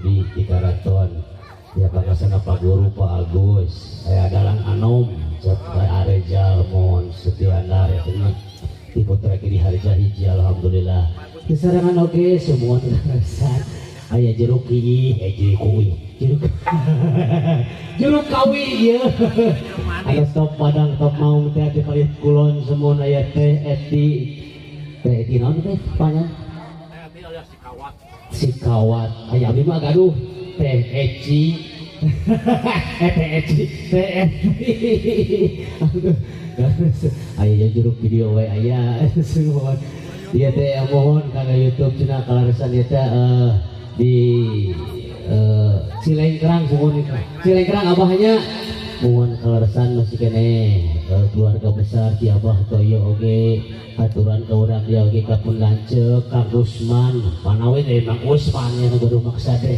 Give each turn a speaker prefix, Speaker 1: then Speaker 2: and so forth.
Speaker 1: Di Karaton ya, pangasana Pak Guru, Pak Agus, aya Dalang Anom serta Arejal mohon Setiandar ya di Putra Kiri Harja hiji. Alhamdulillah disarangan oge semua terasa aya jeruk kiyi, eh, jeruk kuwi, jeruk jeruk kawi ya, aya top padang, top maung teh di palih kulon semua, aya teh eti, teh eti naon teh panya sikawat, aya abdi mah gaduh teh eci, eh, teh eci, teh eti. Aduh, aya jeruk video we aya semua. Ieu teh mohon kana YouTube cenah kalaresan ieu teh di Cilengkrang, mohon Cilengkrang abahnya, mohon kalaresan masih keneh keluarga besar di Abah Toyo oge aturan ke urang dia oge ka pun lanceuk Kang Usman, manawi teh Mang Usman nya nu gaduh maksa teh.